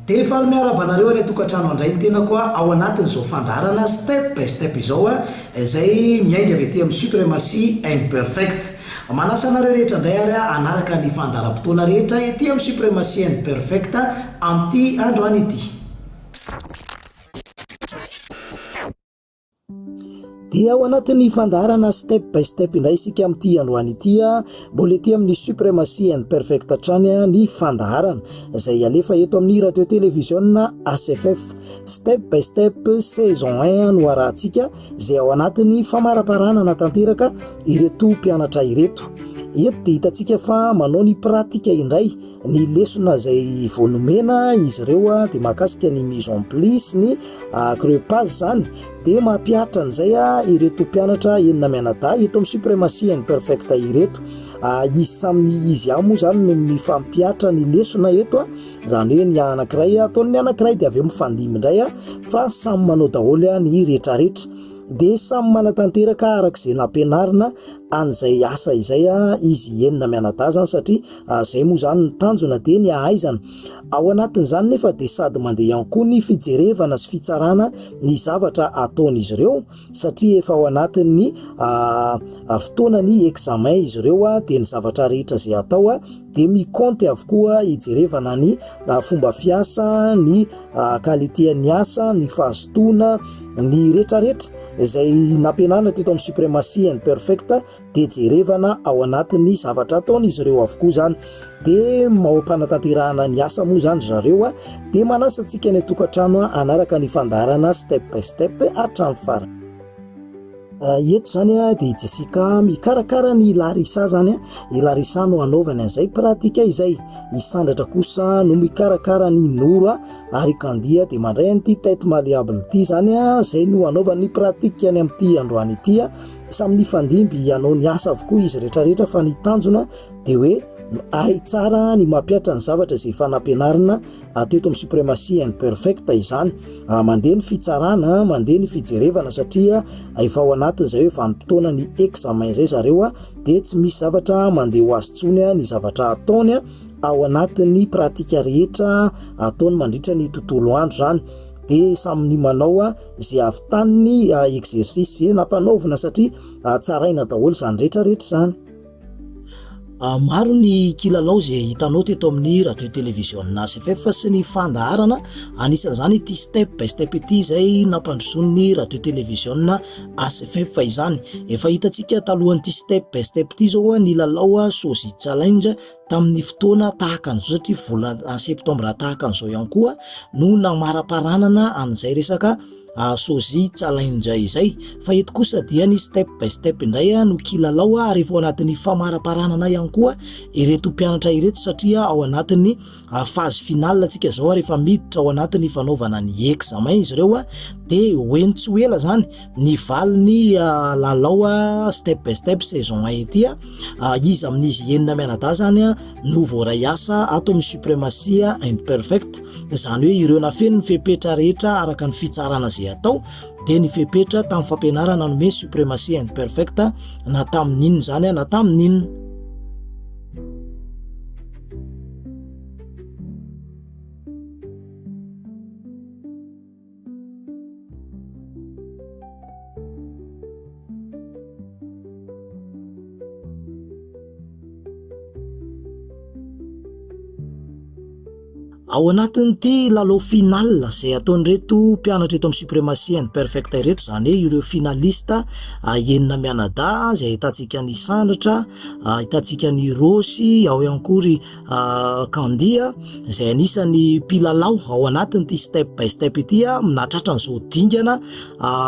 Dia faly miarahaba anareo any an-tokantrano handray ny tenako ao anatin'izao fandaharana Step by Step izao izay miainga avy aty amin'ny Supremacy and Perfect. Manasa anareo rehetra indray ary hanaraka ny fandaharam-potoana rehetra ety amin'ny Supremacy and Perfect amin'ity androany ity. Dia ao anatin'ny fandaharana step by step indray isika amin'ity androany ity, mbola ety amin'ny Supremacy and Perfect hatrany ny fandaharana izay alefa eto amin'ny radio televiziona ACFF. Step by step saison 1 no arahantsika izay ao anatin'ny famaraparanana tanteraka ireto mpianatra ireto. Eto dia hitantsika fa manao ny pratika indray ny lesona izay vao nomena izy ireo dia mahakasika ny mise en pli sy ny crepage izany dia mampihatra an'izay ireto mpianatra enina mianadahy eto amin'ny Supremacy and Perfect ireto. Izy samy izy ihany moa izany no mifampihatra ny lesona eto, izany hoe ny anankiray ataon'ny anankiray dia avy eo mifandimby indray fa samy manao daholo ny rehetrarehetra. Dia samy manatanteraka araka izay nampianarina an'izay asa izay izy enina mianadahy izany satria izay moa izany ny tanjona dia ny hahaizana. Ao anatin'izany nefa dia sady mandeha ihany koa ny fijerevana sy fitsarana ny zavatra ataon'izy ireo satria efa ao anatin'ny fotoana ny examen izy ireo dia ny zavatra rehetra izay atao dia mi-compte avokoa hijerevana ny fomba fiasa, ny qualité ny asa, ny fahazotoana, ny retraretra izay nampianarina teto amin'ny Supremacy and Perfect dia jerevana ao anatin'ny zavatra ataon'izy ireo avokoa izany. Dia ao am-panatanterahana ny asa moa izany ry zareo a, dia manasa antsika any an-tokantrano hanaraka ny fandaharana step by step hatramin'ny farany. Eto izany dia i Jessica mikarakara an'i Larissa izany, i Larissa no hanaovany an'izay pratika izay. I Sandratra kosa no mikarakara an'i Noro ary i Candy dia mandray an'ity tête malleable ity izany, izay no hanaovany ny pratique any amin'ity androany ity. Samy nifandimby hanao ny asa avokoa izy rehetrarehetra fa ny tanjona dia hoe hay tsara ny mampihatra ny zavatra izay efa nampianarina teto amin'ny Supremacy and Perfect izany. Mandeha ny fitsarana, mandeha ny fijerevana satria efa ao anatin'izay hoe vanim-potoana ny examen izay zareo dia tsy misy zavatra mandeha ho azy intsony ny zavatra ataony ao anatin'ny pratika rehetra ataony mandritra ny tontolo andro izany. Dia samy ny manao izay ahavitany ny exercice izay nampanaovina satria tsaraina daholo izany rehetra rehetra izany. Maro ny kilalao izay hitanao teto amin'ny radio televiziona ACFF sy ny fandaharana, anisan'izany ity step by step ity izay nampandrosoan'ny radio televiziona ACFF izany. Efa hitantsika talohan'ity step by step ity izao ny lalao Sozy Challenge tamin'ny fotoana tahaka an'izao satria volana septambra tahaka an'izao ihany koa no namaraparanana an'izay resaka Sozy Challenge izay. Fa eto kosa dia ny step by step indray no kilalao ary efa ao anatin'ny famaraparanana ihany koa ireto mpianatra ireto satria ao anatin'ny phase finale tsika izao ary efa miditra ao anatin'ny fanaovana ny examen izy ireo dia ho eny tsy ho ela izany ny valin'ny lalao step by step saison 1 ity. Iza amin'izy enina mianadahy izany no voaray asa ato amin'ny Supremacy and Perfect, izany hoe ireo nafeno ny fepetra rehetra araka ny fitsarana izay atao dia ny fepetra tamin'ny fampianarana nomeny Supremacy and Perfect na tamin'inona izany na tamin'inona. Ao anatin'ity lalao final izay ataon'ireto mpianatra eto amin'ny Supremacy and Perfect ireto, izany hoe ireo finaliste enina mianadahy izay ahitantsika an'i Sandratra, ahitantsika an'i Rossy, ao ihany koa ry Candy izay anisan'ny mpilalao ao anatin'ity step by step ity nahatratra an'izao dingana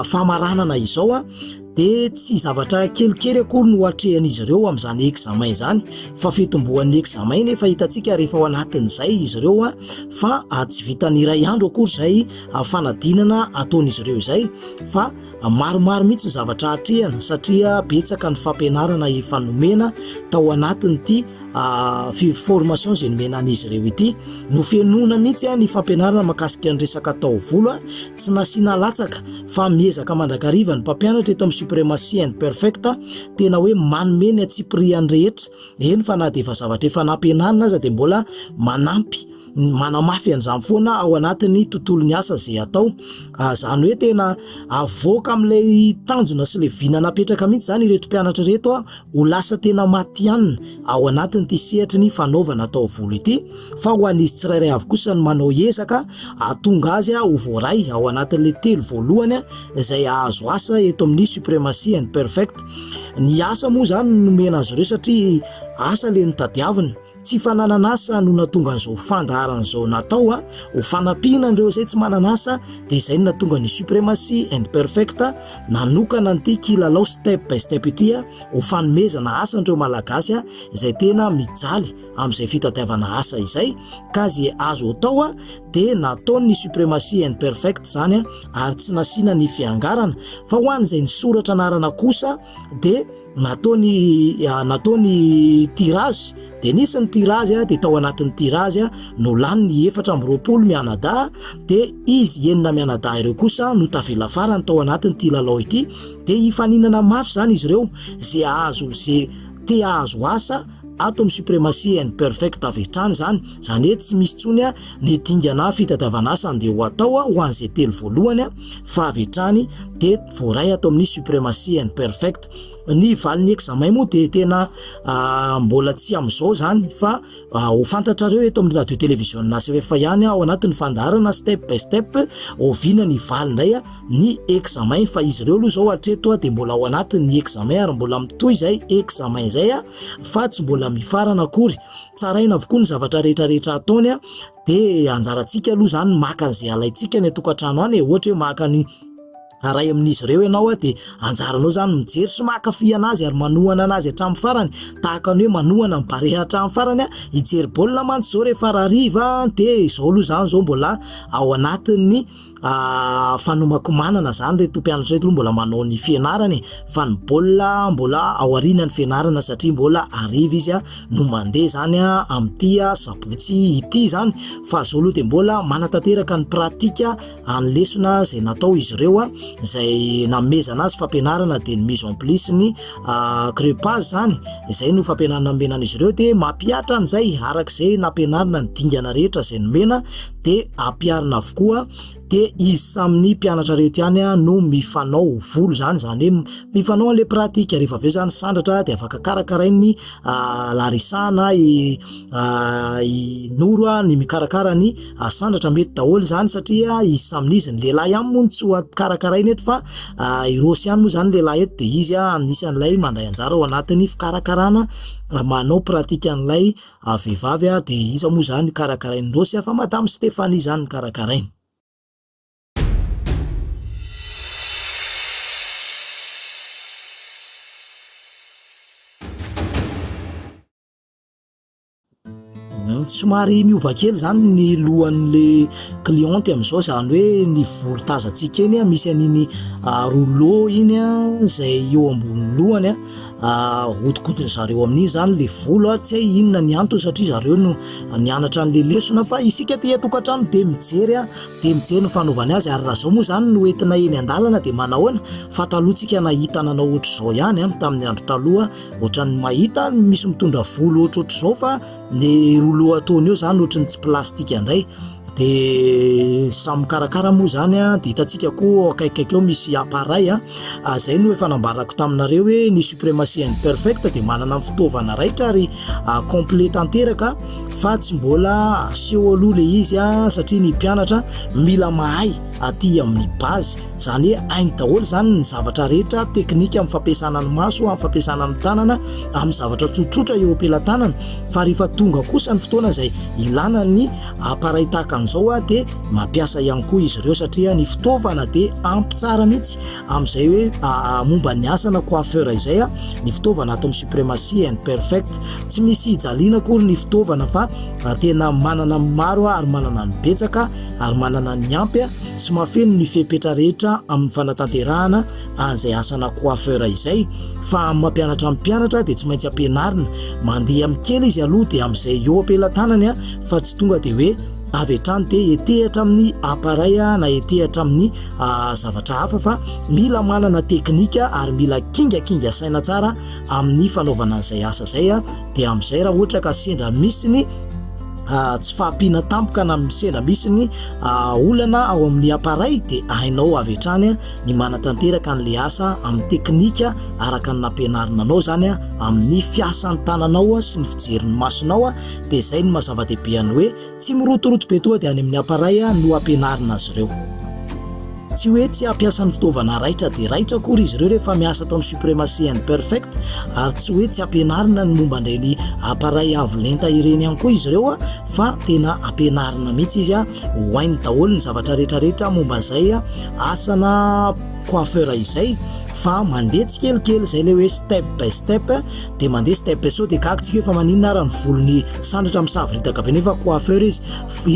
famaranana izao dia tsy zavatra kelikely akory no atrehan'izy ireo amin'izany examen izany fa fitomboan'ny examen nefa hitantsika rehefa ao anatin'izay izy ireo fa tsy vitan'ny iray andro akory izay fanadinana ataon'izy ireo izay fa Maromaro mihitsy ny zavatra atrehana satria betsaka ny fampianarana efa nomena tao anatin'ity formation izay nomena an'izy ireo ity. Nofenoina mihitsy ny fampianarana mahakasika ny resaka taovolo, tsy nasiana latsaka fa miezaka mandrakariva ny mpampianatra eto amin'ny Supremacy and Perfect tena hoe manome ny antsipiriany rehetra, eny fa na dia efa zavatra efa nampianarina aza dia mbola manampy. manamafy an'izany foana ao anatin'ny tontolon'ny asa izay atao. Izany hoe tena avoaka amin'ilay tanjona sy ilay vina napetraka mihitsy izany ireto mpianatra ireto ho lasa tena matihanina ao anatin'ity sehatry ny fanaovana taovolo ity, fa ho an'izy tsirairay avy kosa ny manao ezaka hahatonga azy ho voaray ao anatin'ilay telo voalohany izay hahazo asa eto amin'ny Supremacy and Perfect. Ny asa moa izany no nomena azy ireo satria asa ilay notadiavina. Tsy fananana asa no nahatonga an'izao fandaharana izao natao a, ho fanampiana an'ireo izay tsy manana asa dia izay no nahatonga ny Supremacy and Perfect nanokana an'ity kilalao step by step ity a, ho fanomezana asa an'ireo Malagasy a, izay tena mijaly amin'izay fitadiavana asa izay, ka ze azo atao a dia nataon'ny Supremacy and Perfect izany a, ary tsy nasiana ny fiangarana, fa ho an'izay nisoratra anarana kosa dia Natao ny natao ny tirage dia nisy ny tirage dia tao anatin'ny tirage no lany ny 24 mianadahy dia izy enina mianadahy ireo kosa no tavela farany tao anatin'ity lalao ity dia hifaninana mafy izany izy ireo ze azo ze te hahazo asa ato amin'ny Supremacy and Perfect avy hatrany izany, izany hoe tsy misy intsony ny dingana fitadiavana asa andeha ho atao ho an'izay telo voalohany fa avy hatrany dia voaray ato amin'ny Supremacy and Perfect. Ny valin'ny examen moa dia tena mbola tsy amin'izao izany fa ho fantatrareo eto amin'ny radio télévision ACF ihany ao anatin'ny fandaharana step by step oviana ny valy indray ny examen fa izy ireo aloha izao hatreto dia mbola ao anatin'ny examen ary mbola mitohy izay examen izay fa tsy mbola mifarana akory. Tsaraina avokoa ny zavatra rehetra rehetra ataony dia anjarantsika aloha izany maka an'izay alaintsika any an-tokantrano any e, ohatra hoe maka ny ray amin'izy ireo ianao dia anjaranao izany mijery sy maka fy anazy ary manohana anazy hatramin'ny farany, tahaka ny hoe manohana ny Barea hatramin'ny farany hijery baolina mantsy izao rehefa hariva dia izao aloha izany izao mbola ao anatin'ny Fanomakomanana zany reto mpianatra reto aloha mbola manao ny fianarana e, fa ny baolina mbola aoriana ny fianarana satria mbola hariva izy no mandeha zany amin'ity sabotsy ity zany, fa zao aloha dia mbola manatanteraka ny pratique any lesona izay natao izy ireo izay nanomezana azy fampianarana dia ny mise en place ny crepage zany, izay no fampianarana nomena an'izy ireo dia mampihatra an'izay araka izay nampianarina ny dingana rehetra izay nomena dia ampiharina avokoa dia izy samy ny mpianatra reto ihany no mifanao volo zany, zany hoe mifanao an'le pratique, rehefa avy eo zany sandratra dia afaka karakarain'ny Larissa na i i Noro ny mikarakara ny sandratra, mety daholo zany satria izy samy izy, ny lehilahy ihany moa no tsy ho karakaraina eto fa i Rossy ihany moa zany lehilahy eto dia izy anisan'ilay mandray anjara ao anatin'ny fikarakarana manao pratique an'ilay Vehivavy a, dia iza moa izany karakarain'i Rossy fa Madame Stéphanie izany no karakarainy. Somary miova kely izany ny lohan'le cliente amin'izao, izany hoe ny volo tazantsika eny misy an'iny rouleau iny izay eo ambony lohany. Ahodikodin zareo amin'iny zany le volo a, tsy hay inona ny antony satria zareo no nianatra an'le lesona fa isika aty an-tokantrano dia mijery a, dia mijery ny fanaovany azy ary raha zao moa zany no entina eny an-dalana dia manahoana? Fa taloha tsika nahita nanao ohatr'izao ihany a, tamin'ny andro taloha ohatran'ny mahita misy mitondra volo ohatrohatr'izao fa Ny rouleau ataony eo zany ohatry ny tsy plastique indray de samy mikarakara moa zany a, de hitantsika koa akaikikaiky eo misy appareil a, ah, zay no efa nambarako taminareo hoe ny suprematie and perfect de manana ny fitaovana raitra ary ah, complet tanteraka fa tsy mbola aseho aloha le izy a satria ny mpianatra mila mahay aty amin'ny base Izany hoe hainy daholo izany ny zavatra rehetra teknika amin'ny fampiasana ny maso, amin'ny fampiasana ny tanana, amin'ny zavatra tsotsotra eo am-pelatanana. Fa rehefa tonga kosa ny fotoana izay ilana ny appareil tahaka an'izao dia mampiasa ihany koa izy ireo satria ny fitaovana dia ampy tsara mihitsy amin'izay hoe momba ny asana coiffeur izay ny fitaovana ato amin'ny Supremacy and Perfect. Tsy misy ijaliana akory ny fitaovana fa tena manana ny maro ary manana ny betsaka ary manana ny ampy. sy mahafeno ny fepetra rehetra amin'ny fanatanterahana an'izay asana coiffeur izay fa amin'ny mampianatra ny mpianatra dia tsy maintsy ampianarina mandeha amin'ny kely izy aloha dia amin'izay eo am-pelatanany fa tsy tonga dia hoe avy hatrany dia hetehatra amin'ny appareil na hetehatra amin'ny zavatra hafa fa mila manana teknika ary mila kingakinga saina tsara amin'ny fanaovana an'izay asa izay dia amin'izay raha ohatra ka sendra misy ny. tsy fahampiana tampoka na sendra misy ny olana ao amin'ny appareil dia hainao avy hatrany ny manatanteraka an'ilay asa amin'ny teknika araka ny nampianarina anao izany amin'ny fiasan'ny tananao sy ny fijerin'ny masonao dia izay no maha zava-dehibe an'ny hoe tsy mirotoroto be tonga dia any amin'ny appareil no ampianarina azy ireo. Tsy hoe tsy hampiasa ny fitaovana raitra dia raitra akory izy ireo rehefa miasa ato amin'ny Supremacy and Perfect ary tsy hoe tsy ampianarina ny momba an'ireny appareil avo lenta ireny ihany koa izy ireo fa tena ampianarina mihitsy izy ho hainy daholo ny zavatra rehetra rehetra momba an'izay asana coiffeur izay fa mandeha tsikelikely izay ilay hoe step by step dia mandeha step by sao dia gaga tsika hoe fa maninona ara ny volony sandratra misavoritaka be nefa coiffeur izy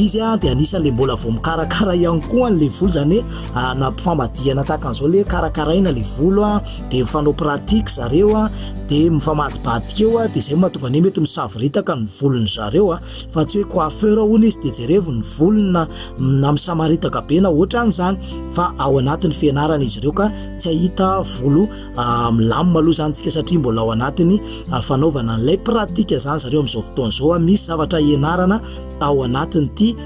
Izy dia anisan'ilay mbola vao mikarakara ihany koa an'ilay volo, izany hoe na famadihana tahaka an'izao ilay karakaraina ilay volo dia mifanao pratique zareo dia mifamadibadika eo dia izay no mahatonga ny hoe mety misavoritaka ny volon-dry zareo fa tsy hoe coiffeur hono izy dia jerevo ny volony na na misamaritaka be na ohatran'izany fa ao anatin'ny fianarana izy ireo ka tsy hahita volo milamina aloha izany tsika satria mbola ao anatin'ny fanaovana an'ilay pratique izany zareo amin'izao fotoana izao misy zavatra ianarana ao anatin'ity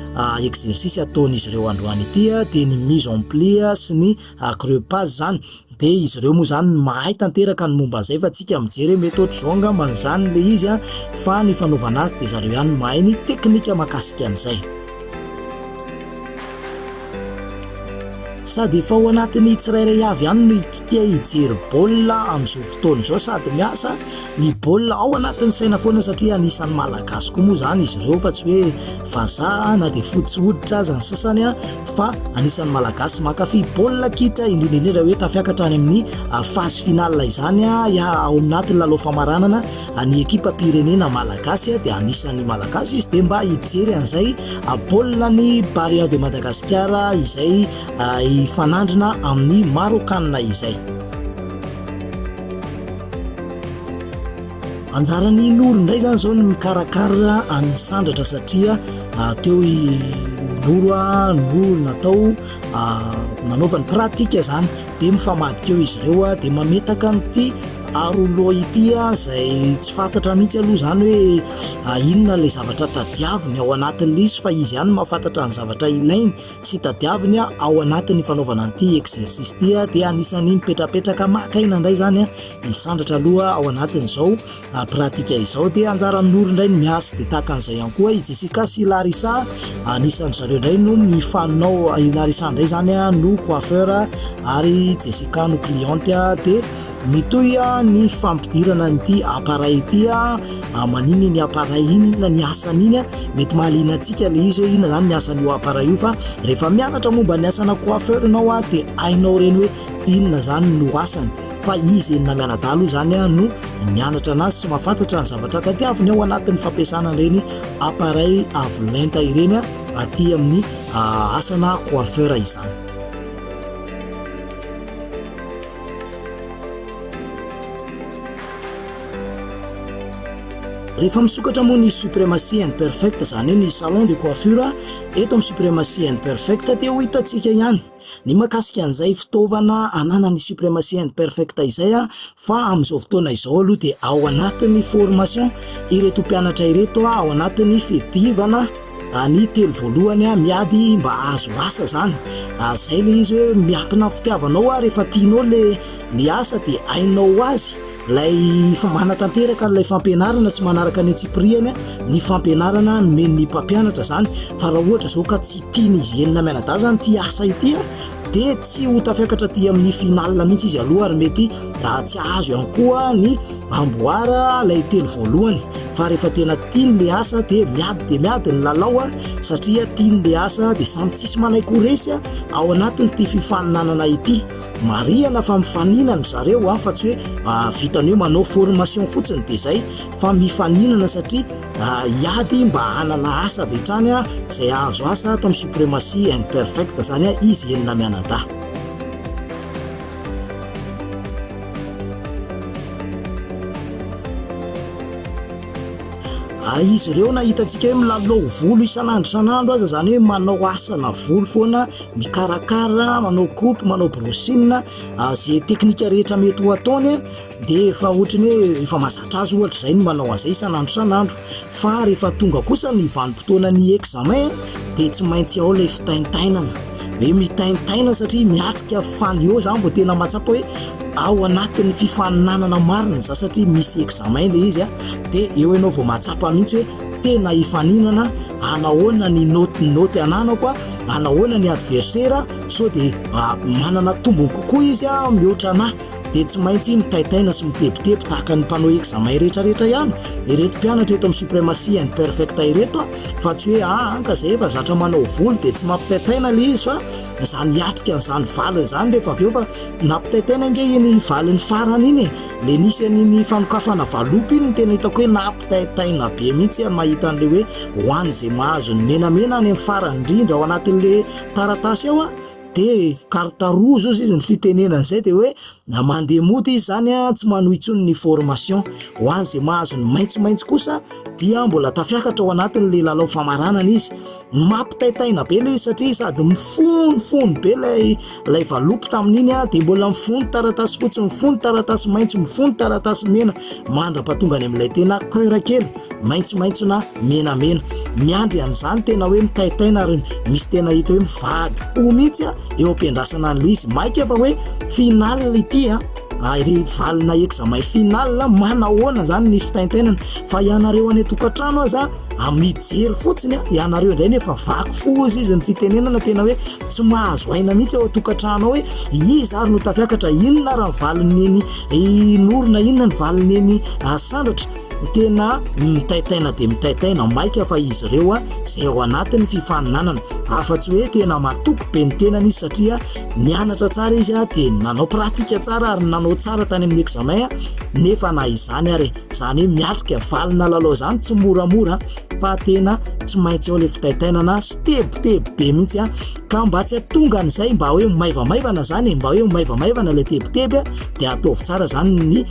exercice ataon'izy ireo androany ity dia ny mise en pli sy ny crepage izany dia izy ireo moa izany mahay tanteraka ny momba an'izay fa tsika mijery hoe mety ohatr'izao angamba izany ilay izy fa ny fanaovana azy dia zareo ihany no mahay ny teknika mahakasika an'izay. Sady efa ao anatin'ny tsirairay avy ihany no tia hijery baolina amin'izao fotoana izao sady miasa ny baolina ao anatin'ny saina foana satria anisan'ny Malagasy koa moa izany izy ireo fa tsy hoe vazaha na dia fotsy hoditra aza ny sasany fa anisan'ny Malagasy mankafy baolina kitra indrindra indrindra hoe tafiakatra any amin'ny phase finale izany ao anatin'ny lalao famaranana ny ekipam-pirenena Malagasy dia anisan'ny Malagasy izy dia mba hijery an'izay baolina ny Barea de Madagascar izay hifanandrina amin'ny Marokanina izay. Anjaran'i Noro indray izany izao ny mikarakara an'i Sandratra satria teo i Noro no natao nanaovany pratique izany dia mifamadika eo izy ireo dia mametaka an'ity rouleau ity izay tsy fantatra mihitsy aloha izany hoe inona ilay zavatra tadiaviny ao anatin'ilay izy fa izy ihany no mahafantatra ny zavatra ilainy sy tadiaviny ao anatin'ny fanaovana an'ity exercice ity dia anisan'ny mipetrapetraka maka aina indray izany i Sandratra aloha ao anatin'izao pratika izao dia anjaran'i Noro indray ny miasa dia tahaka an'izay ihany koa i Jessica sy Larissa anisan'ny zareo indray no mifanao i Larissa indray izany no coiffeur ary Jessica no cliente dia Mitohy ny fampidirana an'ity appareil ity, maninona iny appareil iny, inona ny asany iny, mety mahaliana antsika ilay izy hoe inona izany ny asan'io appareil io fa rehefa mianatra momba ny asana coiffeur ianao dia hainao ireny hoe inona izany no asany fa izy enina mianadahy aloha izany no nianatra anazy sy mahafantatra ny zavatra tadiaviny ao anatin'ny fampiasana an'ireny appareil avo lenta ireny aty amin'ny asana coiffeur izany. Rehefa misokatra moa ny Supremacy and Perfect, izany hoe ny salon de coiffure eto amin'ny Supremacy and Perfect dia ho hitantsika ihany ny mahakasika an'izay fitaovana ananan'ny Supremacy and Perfect izay fa amin'izao fotoana izao aloha dia ao anatin'ny formation ireto mpianatra ireto ao anatin'ny fiadivana Ny telo voalohany miady mba hahazo asa zany, zay le izy hoe miankina amin'ny fitiavanao ary rehefa tianao le le asa dia hainao ho azy lay manatanteraka an'ilay fampianarana sy manaraka ny antsipirihany ny fampianarana nomen'ny mpampianatra zany fa raha ohatra zao ka tsy tian'izy enina mianadahy zany ity asa ity dia tsy ho tafiakatra aty amin'ny finale mihitsy izy aloha ary mety tsy hahazo ihany koa ny amboara ilay telo voalohany fa rehefa tena tiany le asa dia miady dia miady ny lalao a satria tiany le asa dia samy tsisy manaiky ho resy a ao anatin'ity fifaninanana ity marihana fa mifaninana zareo a fa tsy hoe ah, vitany hoe manao formation fotsiny dia zay fa mifaninana satria hiady mba hanana asa avy hatrany izay hahazo asa ato amin'ny Supremacy and Perfect izany izy enina mianadahy. Izy ireo na hitantsika hoe milalao volo isan'andro isan'andro aza, izany hoe manao asana volo foana, mikarakara, manao coupe, manao brushing, izay teknika rehetra mety ho ataony dia efa ohatran'ny hoe efa mahazatra azy ohatra izay ny manao an'izay isan'andro isan'andro. Fa rehefa tonga kosa ny vanim-potoanan'ny examen dia tsy maintsy ao ilay fitaintainana, hoe mitaintaina satria miatrika fan eo zany vao tena mahatsapa hoe ao anatin'ny fifaninanana marina za satria misy examen ilay izy a, dia eo ianao vao mahatsapa mihitsy hoe tena hifaninana, anahoana ny note note ananako a, anahoana ny adversaire, sao dia manana tombony kokoa izy a mihoatra anah. dia tsy maintsy mitaitaina sy mitebiteby tahaka ny mpanao examen rehetra rehetra ihany ireto mpianatra eto amin'ny Supremacy and Perfect ireto a, fa tsy hoe aa ka zay efa zatra manao volo dia tsy mampitaitaina le izy fa zany hiatrika an'izany valiny izany rehefa avy eo fa nampitaitaina ange iny valiny farany iny e, le nisy an'iny fanokafana valopy iny no tena hitako hoe nampitaitaina be mihitsy ary mahita an'le hoe ho an'izay mahazo ny menamena any amin'ny farany indrindra ao anatin'le taratasy ao a, Dia carte rouge ozy izy ny fitenenana izay dia hoe mandeha mody izy izany an, tsy manohy intsony ny formation. Ho an'izay mahazo ny maitsomaitso kosa dia mbola tafiakatra ao anatin'ilay lalao famaranana izy. Mampitaitaina be ilay izy satria sady mifonofono be ilay ilay valopy tamin'iny an, dia mbola mifono taratasy fotsy, mifono taratasy maitso, mifono taratasy mena mandra-pahatonga any amin'ilay tena coeur kely. Maitsomaitso na menamena. Miandry an'izany tena hoe mitaitaina ary misy tena hita hoe mivadi-po mihitsy eo am-piandrasana an'ilay izy. Maika fa hoe final ity a, ary valina examen final manahoana izany ny fitaintainana. Fa ianareo any an-tokantrano aza mijery fotsiny, ianareo indray nefa vaky fo hozy izy ny fitenenana tena hoe tsy mahazo aina mihitsy ao an-tokantrano ao hoe iza ary no tafiakatra, inona ary ny valin'ny eny Norina, inona ny valin'ny eny Sandratra. Tena mitaitaina dia mitaitaina maika fa izy ireo izay ao anatin'ny fifaninanana. Afa-tsy hoe tena matoky be ny tenany izy satria nianatra tsara izy dia nanao pratika tsara ary nanao tsara tany amin'ny examen nefa na izany ary izany hoe miatrika valina lalao izany tsy moramora fa tena tsy maintsy ao ilay fitaitainana sy tebiteby be mihitsy Ka mba tsy hatonga an'izay mba hoe maivamaivana zany e, mba hoe maivamaivana ilay tebiteby dia ataovy tsara zany ny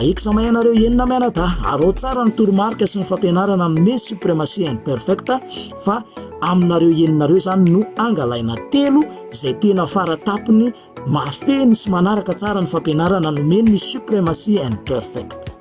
examen anareo enina mianadahy. Araho tsara ny toromarika sy ny fampianarana amin'ny Supremacy and Perfect fa aminareo eninareo zany no angalaina telo izay tena faratapony mahafeno sy manaraka tsara ny fampianarana nomen'ny Supremacy and Perfect.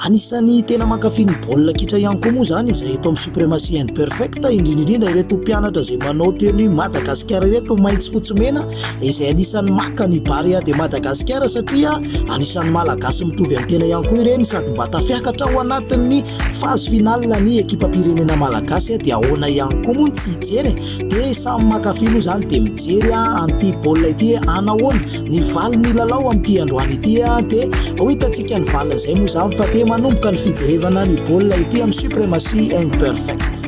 Anisan'ny tena mankafy ny baolina kitra ihany koa moa izany izay eto amin'ny Supremacy and Perfect, indrindra indrindra ireto mpianatra izay manao tenue Madagasikara ireto maitso fotsy mena izay anisan'ny maka ny Barea de Madagasikara satria anisan'ny Malagasy mitovy amin'ny tena ihany koa ireny sady mba tafiakatra ao anatin'ny phase finale ny ekipam-pirenena malagasy dia ahoana ihany koa moa ny tsy hijery e? Dia samy mankafy aloha izany dia mijery an'ity baolina ity anahoana ny valin'ny lalao amin'ity androany ity dia ho hitantsika ny valin'izay moa izany fa dia manomboka ny fijerevana ny baolina ity amin'ny Supremacy and Perfect.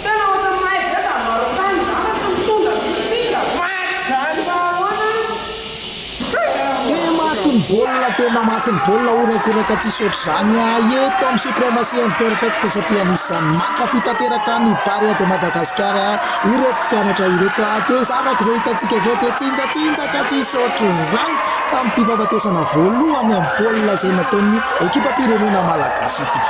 Tena ohatran'ny mahay be zany Marocain zany fa tsy mitondra mihitsy tsika. Maty zany. Fa ahoana? Dia maty ny baolina, tena maty ny baolina, horakoraka tsisy ohatr'izany eto amin'ny Supremacy and Perfect satria anisan'ny mankafy tanteraka ny Barea de Madagascar ireto mpianatra ireto. Dia zavatra izao hitantsika izao dia tsinjatsinjaka tsisy ohatr'izany tamin'ity fahafatesana voalohany amin'ny baolina izay nataon'ny ekipam-pirenena malagasy ity.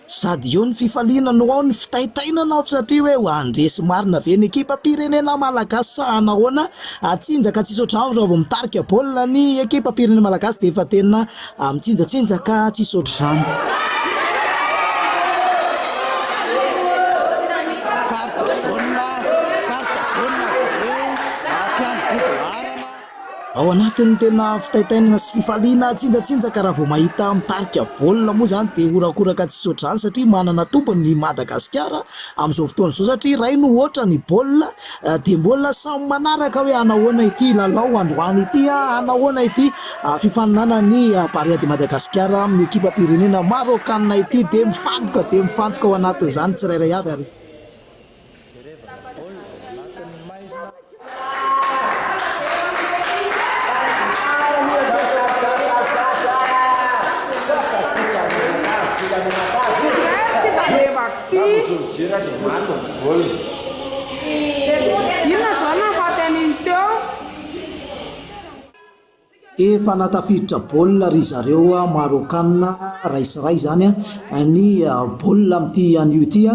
Sady eo ny fifaliana no ao ny fitaintainana satria hoe ho handresy marina ve ny ekipam-pirenena malagasy sa hanahoana? Hatsinjaka tsisy ohatr'izany raha vao mitarika baolina ny ekipam-pirenena malagasy dia efa tena mitsinjatsinjaka tsisy ohatr'izany. Ao anatin'ny tena fitaintainana sy fifaliana tsinjatsinjaka raha vao mahita mitarika baolina moa izany dia horakoraka tsisy ohatr'izany satria manana tompony i Madagasikara amin'izao fotoana izao satria iray no hoatra ny baolina dia mbola samy manaraka hoe hanahoana ity lalao androany ity, hanahoana ity fifaninanana ny Barea de Madagasikara amin'ny ekipam-pirenena Maraokanina ity dia mifantoka dia mifantoka ao anatin'izany tsirairay avy ary. Inona izao nahafaty an'iny teo? Efa nahatafiditra baolina ry zareo Marokanina ray sy ray izany ny baolina amin'ity anio ity.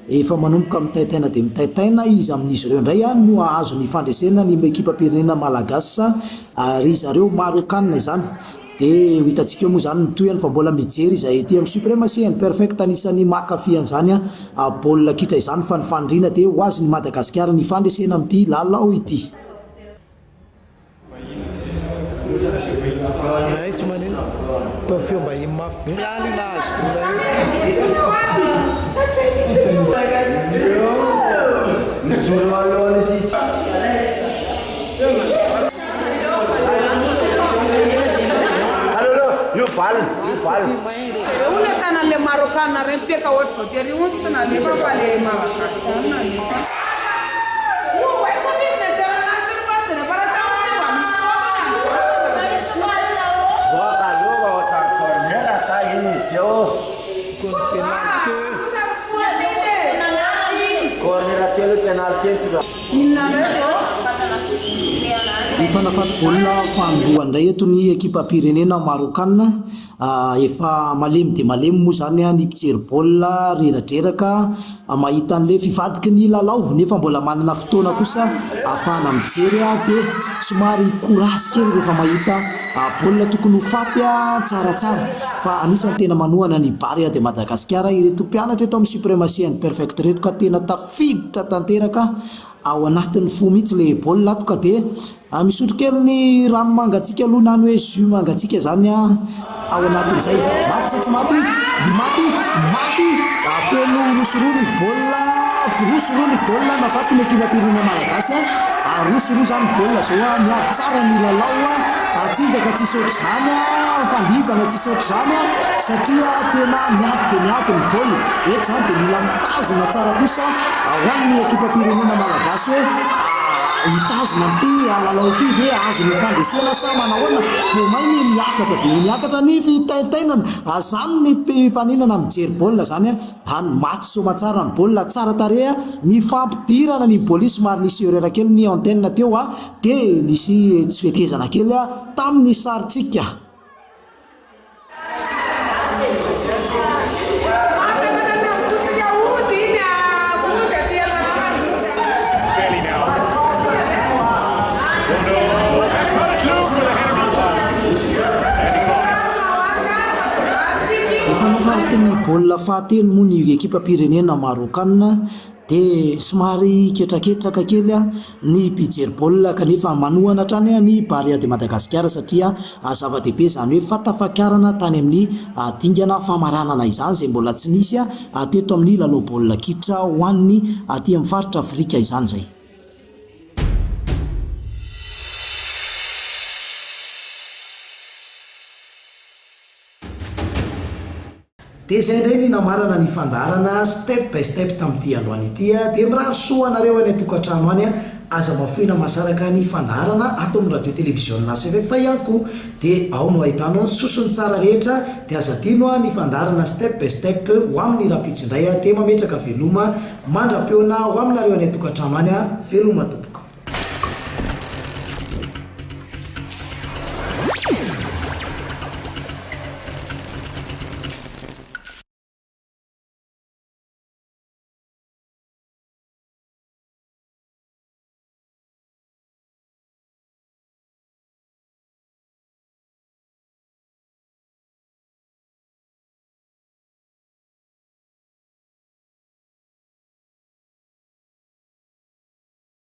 Efa manomboka mitaintaina dia mitaintaina iza amin'izy ireo indray no hahazo ny fandresena ny ekipam-pirenena malagasy sa ry zareo Marokanina izany. Dia ho hitantsika eo moa izany ny tohiny fa mbola mijery izahay ety amin'ny Supremacy and Perfect anisan'ny mankafy an'izany baolina kitra izany fa ny faniriana dia ho azon'i Madagasikara ny fandresena amin'ity lalao ity. Ay tsy manino. Ataovy feom-bahiny mafy be. Miala io nahazo vola io. Reo le tanan'le Marocain reny peka ohatr'izao tery hono tsy nalefa fa le Malagasy ihany nalefa. Efa nahafaty baolina fanindroany indray eto ny ekipam-pirenena Marokanina. Efa malemy dia malemy moa izany ny mpijery baolina reradreraka mahita an'ilay fivadiky ny lalao nefa mbola manana fotoana kosa ahafahana mijery dia somary courage kely rehefa mahita baolina tokony ho faty tsaratsara fa anisan'ny tena manohana ny Barea de Madagasikara ireto mpianatra eto amin'ny Supremacy and Perfect ireto ka tena tafiditra tanteraka ao anatin'ny fo mihitsy ilay baolina ato ka dia Misotro kely ny rano mangatsiaka aloha na ny hoe jus mangatsiaka izany ao anatin'izay. Maty sa tsy maty? Maty! Maty! Feno roa sy roa ny baolina, roa sy roa ny baolina nafaty ny ekipam-pirenena malagasy. Roa sy roa izany ny baolina izao, miady tsara ny lalao, tsinjaka tsisy ohatr'izany, fandihizana tsisy ohatr'izany satria tena miady dia miady ny baolina. Eto izany dia mila mitazona tsara kosa ho an'ny ekipam-pirenena malagasy hoe Hitazona an'ity lalao ity ve azony ho fandresena sa manahoana? Vao may ny miakatra dia ho miakatra ny fitaintainana. Izany ny mpifaninana mijery baolina izany an! Maty soamatsara ny baolina, tsara tarehy ny fampidirana ny Boli, somary nisy erreur kely ny antenne teo dia nisy tsy fetezana kely tamin'ny sarintsika. Efa noharitin'ny baolina fahatelo moa ny ekipam-pirenena Marokanina Dia somary ketraketraka kely ny mpijery baolina kanefa manohana hatrany ny Barea de Madagascar satria zava-dehibe izany hoe fahatafakarana tany amin'ny dingana famaranana izany izay mbola tsy nisy teto amin'ny lalao baolina kitra ho an'ny aty amin'ny faritra Afrika izany izay. Dia izay indray ny namarana ny fandaharana Step by Step tamin'ity androany ity. Dia mirary soa anareo any an-tokantrano any. Aza mafoina mahasaraka ny fandaharana ato amin'ny Radio Televiziona ACV fa ihany koa dia ao no ahitanao ny sosony tsara rehetra. Dia aza adino ny fandaharana Step by Step ho amin'ny rahampitso indray. Dia mametraka veloma mandra-pihaona ho aminareo any an-tokantrano any. Veloma tompoko.